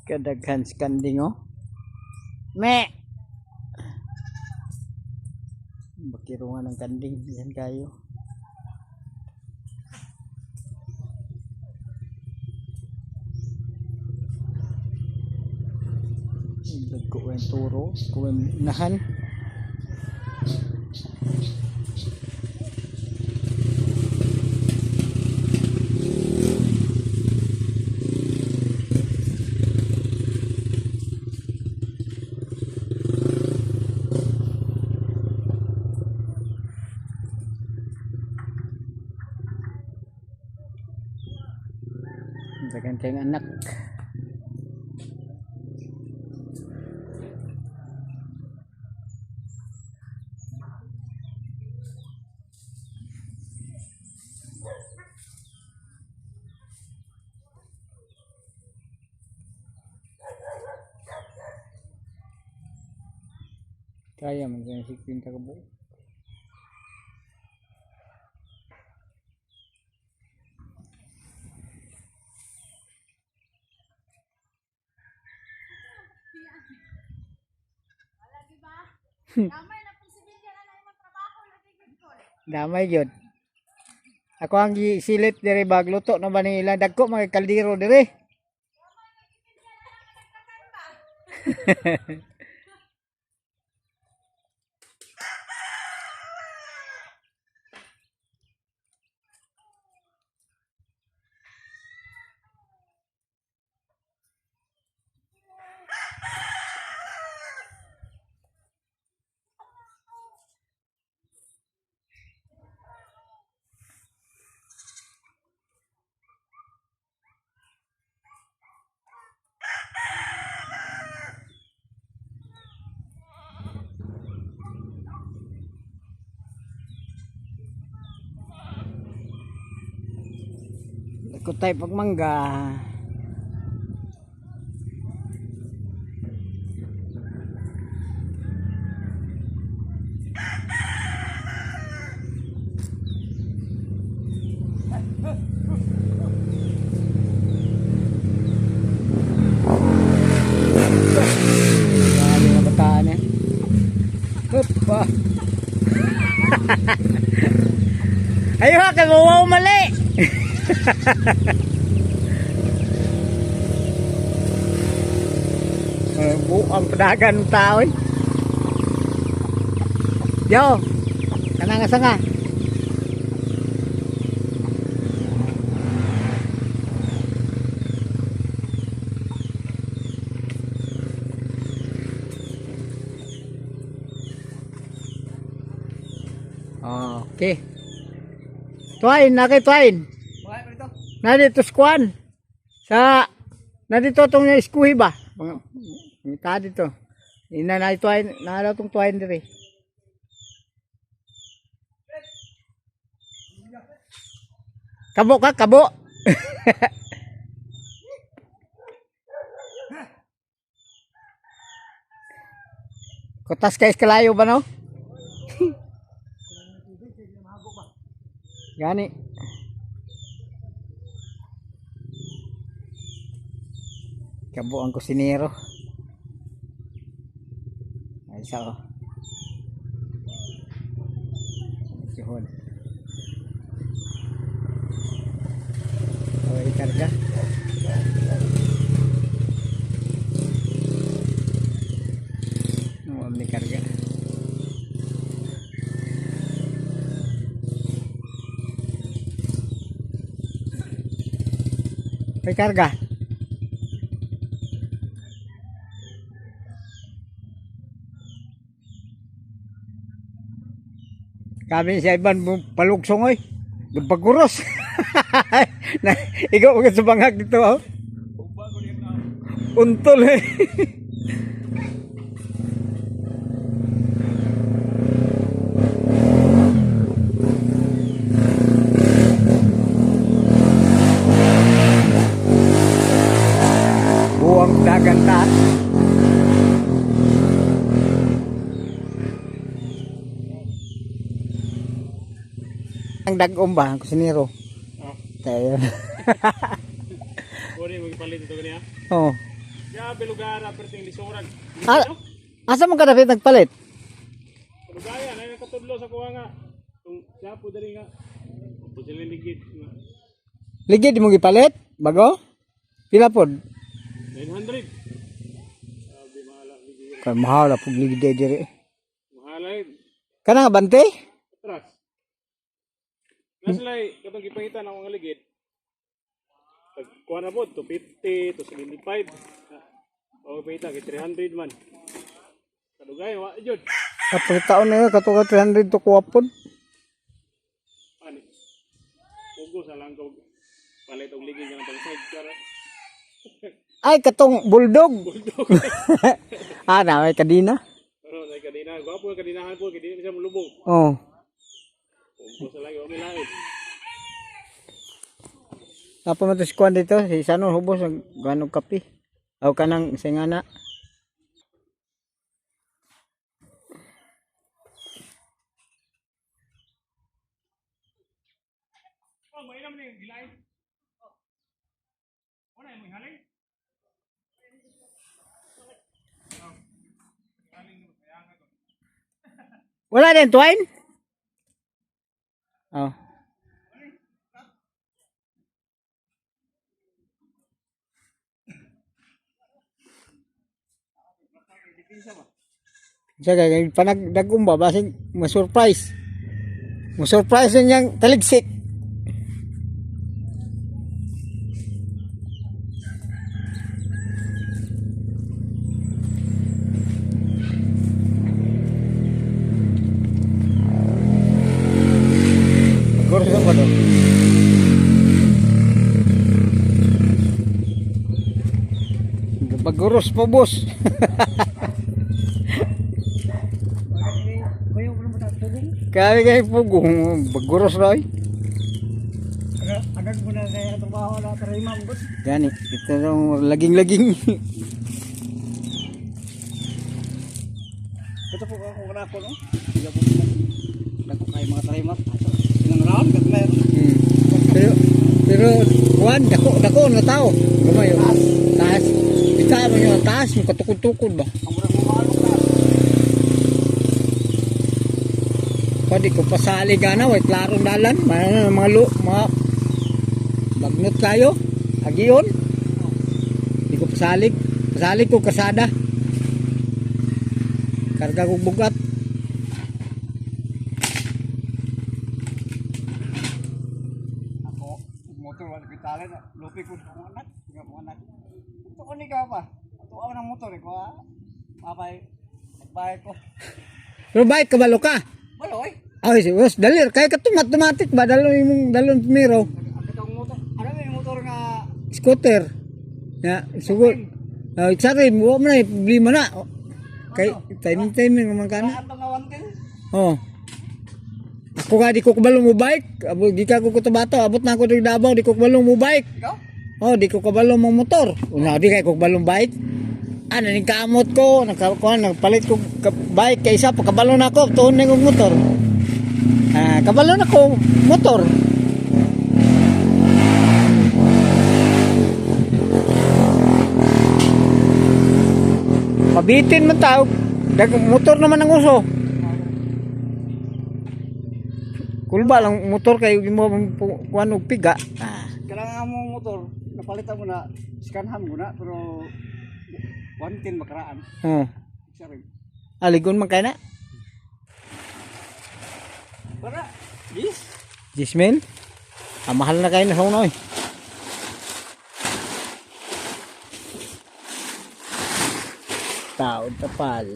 Kadaghan sa kanding, oh. Me! Bakirungan ng kanding. Yan kayo. Dagko yung turo. Kuwan nahan. Daghan kayong anak. Kaya man kaya si Quinta ka buo. Damay na pong sibilyan na imong trabaho lagi gid ko. Damay gyud. Ako ang gisilip dire bagluto na ba nila dagko mga kaldero dire. Dagko tayo pagmangga. Grabe nga bataan eh. Hoppa. Ayo ha, kay wow mali. Buang padagan ng tao eh. Yo, kanang asa nga. Okay. Tuwain, na kay tuwain. Nandito squan. Sa nandito tong iskuhi ba? Mga mga dito. Ina na tuwain, na tong tuwain dire. Kabo ka, kabo. Kutas kay kalayo ba no? Gani. Kabo ang kusinero. Ay isa oh. Sihon. Oh, ikarga. Oh, may karga. May karga. Kami si Ivan palugsong oy. Baguros. Na ikaw ka sa bangag dito oh. Untol eh. Buwang dagan ta. Ang dagom ba ang kusinero? Oh. Tayo. Pwede magpalit ito kaniya. Oh. Grabe lugar, aperting lisuran. Ah, asa man ka dapit nagpalit? Lugayan, ay nakatudlo sa kuha nga. Kung siya po dali nga. Opo sila ligid. Nga. Ligid mo gipalit? Bago? Pila pod? 900. Sabi mahala ligid. Kay mahal pug ligid diri. Mahala eh. Kana nga bante? Atras. Nasa lay, katong gipangitan ako nga ligid. Tag kuha na po, 250, 275. O, pangita, kay 300 man. Kadugay, wa, jud. Kapag taon na yun, kato ka 300 to kuha pod. Ani. Pugo sa lang ko. Palit og ligid nga pang side car. Ay, katong bulldog. Ah, na may kadina. Pero nay kadina, gwapo ang kadinahan po, kay dili siya molubong. Oh. Pugo sa lang, wa may lain. Napa man to si Kuan dito, si Sanon hubos nag ganog kape. Aw kanang singana. Oh, may naman yung gilay. Wala yung haling. Wala din twine? Oh. Siya kay panagdagom ba basig ma-surprise. Ma-surprise niyang taligsik. Kurso ko do. Baguros po, boss. Kaya kay pugong baguros roy. Agad mo na kaya trabaho na tarima mo. Gani, ito yung laging-laging. Ito po ako kana ko no. Hindi po dako kay mga tarima. Sinang round kat meron. Pero pero kuan dako dako na tao. Gamay oh. Taas. Kita mo yung taas, yung katukod-tukod ba? Ang murag mo maalok na. Pwede ko pasali gana, way klarong dalan, mga mga lu, mga bagnot kayo, agiyon. Di ko pasalig, pasalig ko kasada. Karga kog bugat. Ako motor wala kitale na lupi ko sa akong anak, nga akong anak. Ito ko ni ka pa. Ato aw ng motor eh, ko ah. Papay nagbayad ko. Pero bike kabalo ka. Baloy. Ay, si Wes, dalir kay ka automatic ba dalon imong dalon miro Ang katong motor. Ano may motor nga scooter. Ya, sugod. Sa rin, wa man na problema na. Kay timing timing man kana. ang pangawantin? Oh. Ako nga di ko kabalo mo bike, abot di ka ko Cotabato, abot na ako diri Davao, di ko kabalo mo bike. Ikaw? Oh, di ko kabalo mo motor. Una di kay ko kabalo bike. Ano ning kamot ko, nagkakuan nagpalit ko bike kay isa pagkabalo na ako, tuon na kong motor. Ah, kabalo na ko motor. Mabitin man tao. Dag motor naman ang uso. Kulba lang motor kay mo kuan og piga. Ah. Kailangan mo motor, napalitan mo na, scanham mo na, pero 110 makaraan. Oh. Isa rin. Aligon man kay na. Para, yes. Jismel. Ah, mahal na kayo na sa una eh. Tao tapal.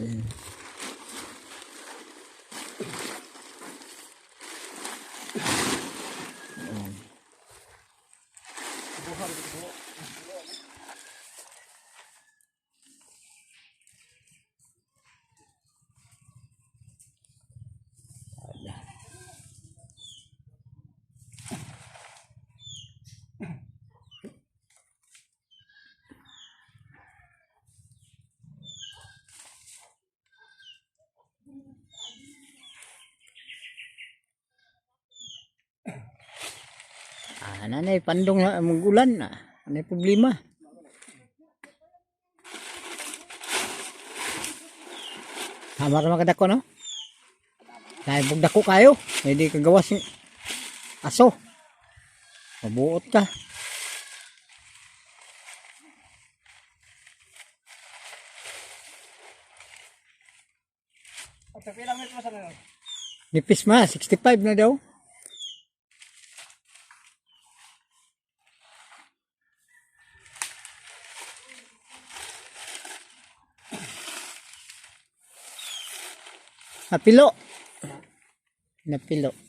Ah, nanay, pandong na magulan na. Ano yung problema? Tama ra makadako, no? Dahil dako kayo. Hindi ka gawas ng aso. Mabuot ka. At sa pilang metro sa ngayon? Nipis ma, 65 na daw. Napilo. Napilo.